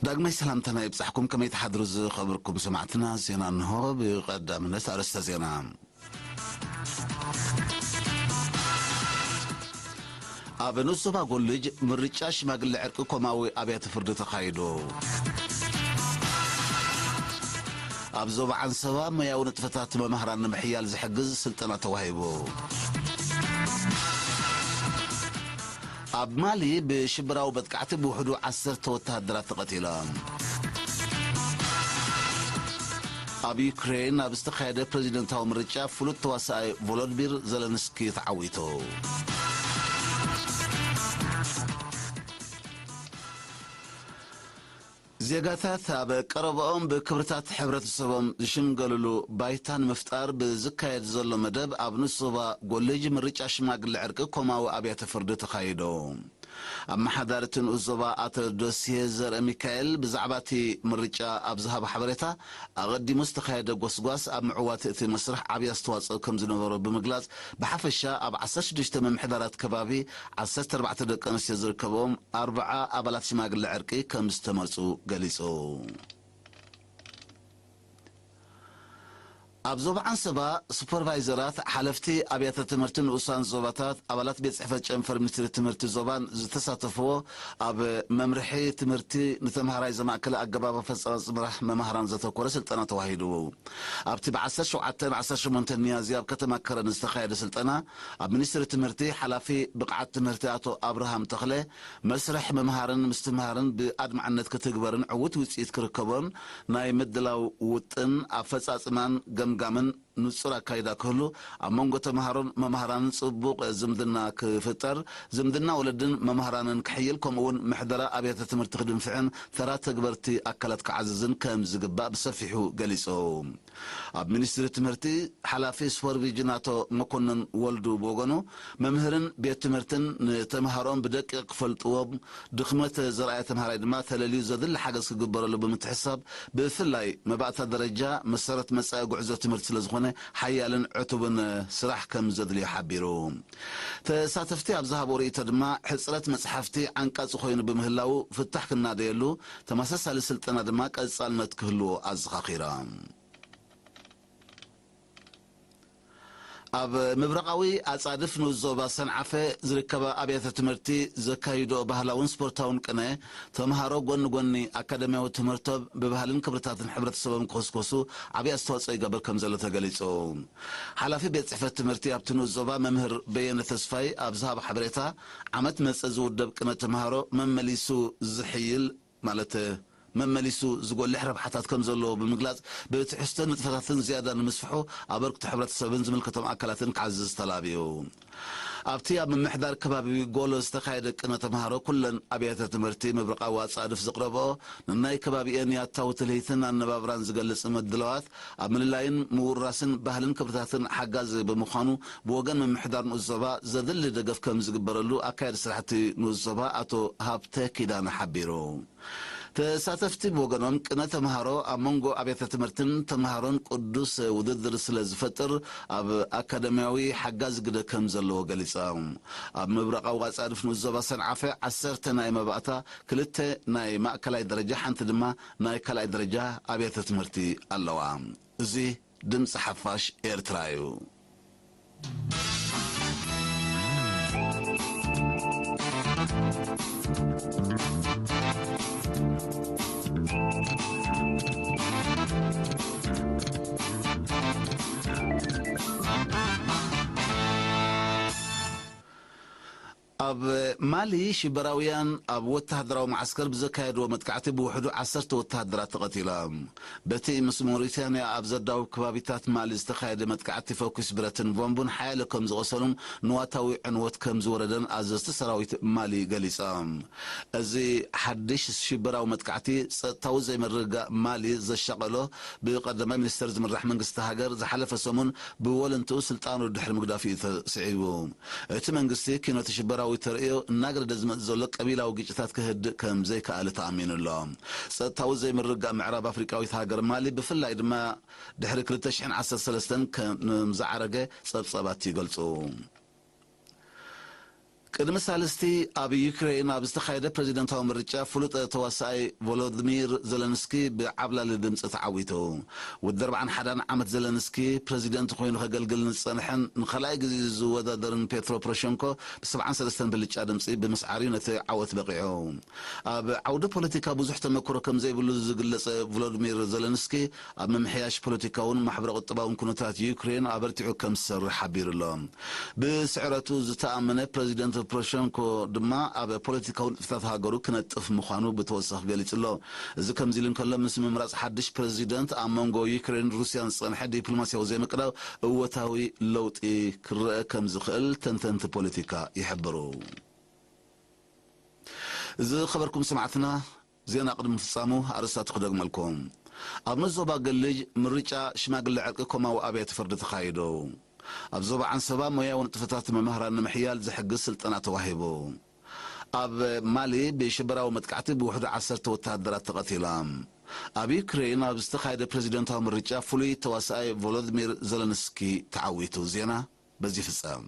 ዳግማይ ሰላምታና ይብጻሕኩም። ከመይ ትሓድሩ ዝኸበርኩም ሰማዕትና? ዜና እንሆ። ብቐዳምነት ኣርእስተ ዜና። ኣብ ንኡስ ዞባ ጎልጅ ምርጫ ሽማግለ ዕርቂ ኮማዊ ኣብያተ ፍርዲ ተኻይዱ። ኣብ ዞባ ዓንሰባ ሞያዊ ንጥፈታት መማህራን ንምሕያል ዝሕግዝ ስልጠና ተዋሂቡ። ኣብ ማሊ ብሽበራዊ መጥቃዕቲ ብውሕዱ ዓሰርተ ወተሃደራት ተቐቲሎም። ኣብ ዩክሬን ኣብ ዝተኻየደ ፕሬዚደንታዊ ምርጫ ፍሉጥ ተዋሳኣይ ቮሎድሚር ዘለንስኪ ተዓዊቱ። ዜጋታት ኣብ ቀረባኦም ብክብርታት ሕብረተሰቦም ዝሽምገልሉ ባይታ ንምፍጣር ብዝካየድ ዘሎ መደብ ኣብ ንኡስ ዞባ ጎልጅ ምርጫ ሽማግለ ዕርቂ ኮማዊ ኣብያተ ፍርዲ ተኻይዶ። ኣመሓዳሪ እቲ ንኡስ ዞባ ኣቶ ዶስየ ዘርአ ሚካኤል ብዛዕባ እቲ ምርጫ ኣብ ዝሃቦ ሓበሬታ፣ ኣቐዲሙ ዝተኻየደ ጎስጓስ ኣብ ምዕዋት እቲ መስርሕ ዓብዪ ኣስተዋፅኦ ከም ዝነበሮ ብምግላፅ፣ ብሓፈሻ ኣብ ዓሰርተ ሽዱሽተ ምምሕዳራት ከባቢ ዓሰርተ ኣርባዕተ ደቂ ኣንስትዮ ዝርከብኦም ኣርብዓ ኣባላት ሽማግለ ዕርቂ ከም ዝተመርጹ ገሊጹ። ኣብ ዞባ ዓንሰባ ሱፐርቫይዘራት፣ ሓለፍቲ ኣብያተ ትምህርቲ ንኡሳን ዞባታት፣ ኣባላት ቤት ጽሕፈት ጨንፈር ሚኒስትሪ ትምህርቲ ዞባን ዝተሳተፍዎ ኣብ መምርሒ ትምህርቲ ንተምሃራይ ዘማእከለ ኣገባብ ኣፈጻጽማ ስራሕ መማህራን ዘተኮረ ስልጠና ተዋሂዱ። ኣብቲ ብ ዓሰርተ ሸውዓተ ዓሰርተ ሸሞንተ ሚያዝያ ኣብ ከተማ ከረን ዝተኻየደ ስልጠና፣ ኣብ ሚኒስትሪ ትምህርቲ ሓላፊ ብቕዓት ትምህርቲ ኣቶ ኣብርሃም ተኽለ፣ መስርሕ ምምሃርን ምስትምሃርን ብኣድማዕነት ክትግበርን ዕዉት ውጽኢት ክርከቦን ናይ ምድላው ውጥን፣ ኣፈጻጽማን ገምጋምን ንጹር ኣካይዳ ክህሉ፣ ኣብ መንጎ ተምሃሮን መማህራንን ጽቡቕ ዝምድና ክፍጠር፣ ዝምድና ወለድን መማህራንን ክሕይል፣ ከምኡውን ምሕደራ ኣብያተ ትምህርቲ ክድንፍዕን ተራ ተግበርቲ ኣካላት ክዓዝዝን ከም ዝግባእ ብሰፊሑ ገሊጹ። ኣብ ሚኒስትሪ ትምህርቲ ሓላፊ ሱፐርቪዥን ኣቶ መኮንን ወልዱ ብወገኑ፣ መምህርን ቤት ትምህርትን ንተምሃሮም ብደቂቕ ክፈልጥዎም፣ ድኽመት ዘርኣየ ተምሃራይ ድማ ተለልዩ ዘድሊ ሓገዝ ክግበረሉ ብምትሕስሳብ፣ ብፍላይ መባእታ ደረጃ መሰረት መጻኢ ጉዕዞ ትምህርቲ ስለ ዝኾነ፣ ሓያልን ዕቱብን ስራሕ ከም ዘድልዮ ሓቢሩ። ተሳተፍቲ ኣብ ዝሃቦ ርእይቶ ድማ፣ ሕጽረት መጽሓፍቲ ዓንቃጺ ኮይኑ ብምህላዉ፣ ፍታሕ ክናደየሉ፣ ተመሳሳሊ ስልጠና ድማ ቀጻልነት ክህልዎ ኣዘኻኺሮም። ኣብ ምብራቓዊ ኣጻድፍ ንኡስ ዞባ ሰንዓፈ ዝርከባ ኣብያተ ትምህርቲ ዘካይድኦ ባህላውን ስፖርታውን ቅነ፣ ተምሃሮ ጎኒ ጎኒ ኣካደምያዊ ትምህርቶም ብባህልን ክብርታትን ሕብረተሰቦም ክኹስኩሱ ዓብዪ ኣስተዋጽኦ ይገብር ከም ዘሎ ተገሊጹ። ሓላፊ ቤት ጽሕፈት ትምህርቲ ኣብቲ ንኡስ ዞባ መምህር በየነ ተስፋይ ኣብ ዝሃቦ ሓበሬታ፣ ዓመት መጸ ዝውደብ ቅነ ተምሃሮ መመሊሱ ዝሕይል፣ ማለት መመሊሱ ዝጎልሕ ረብሓታት ከም ዘለዎ ብምግላጽ፣ ብትሕዝቶን ንጥፈታትን ዝያዳ ንምስፍሑ ኣበርክቶ ሕብረተሰብን ዝምልከቶም ኣካላትን ክዓዝዝ ተላብዩ። ኣብቲ ኣብ ምምሕዳር ከባቢ ጎሎ ዝተኻየደ ቅነ ተምሃሮ፣ ኩለን ኣብያተ ትምህርቲ ምብራቓዊ ኣጻድፍ ዘቕረብኦ፣ ንናይ ከባቢኤን ያታዊ ትልሂትን ኣነባብራን ዝገልጽ ምድላዋት ኣብ ምልላይን ምውራስን ባህልን ክብርታትን ሓጋዚ ብምዃኑ፣ ብወገን ምምሕዳር ንኡስ ዞባ ዘድሊ ደገፍ ከም ዝግበረሉ ኣካያዲ ስራሕቲ ንኡስ ዞባ ኣቶ ሃብተ ኪዳነ ሓቢሩ። ተሳተፍቲ ብወገኖም፣ ቅነ ተምሃሮ ኣብ መንጎ ኣብያተ ትምህርትን ተምሃሮን ቅዱስ ውድድር ስለ ዝፈጥር፣ ኣብ ኣካደምያዊ ሓጋዚ ግደ ከም ዘለዎ ገሊጾም። ኣብ ምብራቓዊ ኣጻድፍ ንኡስ ዞባ ሰንዓፈ፣ ዓሰርተ ናይ መባእታ፣ ክልተ ናይ ማእከላይ ደረጃ፣ ሓንቲ ድማ ናይ ካልኣይ ደረጃ ኣብያተ ትምህርቲ ኣለዋ። እዚ ድምጺ ሓፋሽ ኤርትራ እዩ። ኣብ ማሊ ሽበራውያን ኣብ ወተሃደራዊ መዓስከር ብዘካየድዎ መጥቃዕቲ ብውሕዱ ዓሰርተ ወተሃደራት ተቐቲሎም። በቲ ምስ ሞሪታንያ ኣብ ዘዳውብ ከባቢታት ማሊ ዝተኻየደ መጥቃዕቲ ፈኲስ ብረትን ቦምቡን ሓያለ ከም ዝቖሰሉን ንዋታዊ ዕንወት ከም ዝወረደን ኣዘዝቲ ሰራዊት ማሊ ገሊጾም። እዚ ሓድሽ ሽበራዊ መጥቃዕቲ ጸጥታዊ ዘይምርግጋእ ማሊ ዘሻቐሎ ብቀዳማይ ሚኒስተር ዝምራሕ መንግስቲ ሃገር ዝሓለፈ ሰሙን ብወለንትኡ ስልጣኑ ድሕሪ ምግዳፍ እዩ ተስዒቡ። እቲ መንግስቲ ኪኖቲ ሽበራዊ ተርእዮ እናገደደ ዝመጽእ ዘሎ ቀቢላዊ ግጭታት ክህድእ ከም ዘይከኣለ ተኣሚኑ ኣሎ። ጸጥታዊ ዘይምርግጋእ ምዕራብ ኣፍሪቃዊት ሃገር ማሊ፣ ብፍላይ ድማ ድሕሪ ክልተ ሽሕን ዓሰርተ ሰለስተን ከም ዝዓረገ ጸብጻባት ይገልጹ። ቅድሚ ሳልስቲ ኣብ ዩክሬን ኣብ ዝተኻየደ ፕሬዚደንታዊ ምርጫ ፍሉጥ ተዋሳኣይ ቮሎድሚር ዘለንስኪ ብዓብላሊ ድምፂ ተዓዊቱ። ወዲ ኣርባዓን ሓደን ዓመት ዘለንስኪ ፕሬዚደንት ኮይኑ ከገልግል ንዝፀንሐን ንኻልኣይ ግዜ ዝወዳደርን ፔትሮ ፖሮሸንኮ ብሰብዓን ሰለስተን ብልጫ ድምፂ ብምስዓር እዩ ነቲ ዓወት በቒዑ። ኣብ ዓውዲ ፖለቲካ ብዙሕ ተመክሮ ከም ዘይብሉ ዝግለጸ ቮሎድሚር ዘለንስኪ ኣብ ምምሕያሽ ፖለቲካውን ማሕበረ ቁጠባውን ኩነታት ዩክሬን ኣበርቲዑ ከም ዝሰርሕ ሓቢሩ ኣሎ። ብስዕረቱ ዝተኣመነ ፕሬዚደንት ፖሮሸንኮ ድማ ኣብ ፖለቲካዊ ንጥፈታት ሃገሩ ክነጥፍ ምዃኑ ብተወሳኺ ገሊጹ ኣሎ። እዚ ከምዚ ኢሉ እንከሎ፣ ምስ ምምራጽ ሓድሽ ፕሬዚደንት ኣብ መንጎ ዩክሬን ሩስያን ዝጸንሐ ዲፕሎማሲያዊ ዘይምቅዳው እወታዊ ለውጢ ክረአ ከም ዝኽእል ተንተንቲ ፖለቲካ ይሕብሩ። ዝኸበርኩም ሰማዕትና፣ ዜና ቅድሚ ምፍጻሙ ኣርእስታቱ ክደግመልኩም። ኣብ ንዞባ ገልጅ ምርጫ ሽማግለ ዕርቂ ኮማዊ ኣብያተ ፍርዲ ተኻይዱ። ኣብ ዞባ ዓንሰባ ሞያዊ ንጥፈታት መምህራን ንምሕያል ዝሕግዝ ስልጠና ተዋሂቡ። ኣብ ማሊ ብሽበራዊ መጥቃዕቲ ብውሕዱ ዓሰርተ ወተሃደራት ተቐቲሎም። ኣብ ዩክሬን ኣብ ዝተኻየደ ፕሬዚደንታዊ ምርጫ ፍሉይ ተዋሳኣይ ቮሎዲሚር ዘለንስኪ ተዓዊቱ። ዜና በዚ ይፍጸም።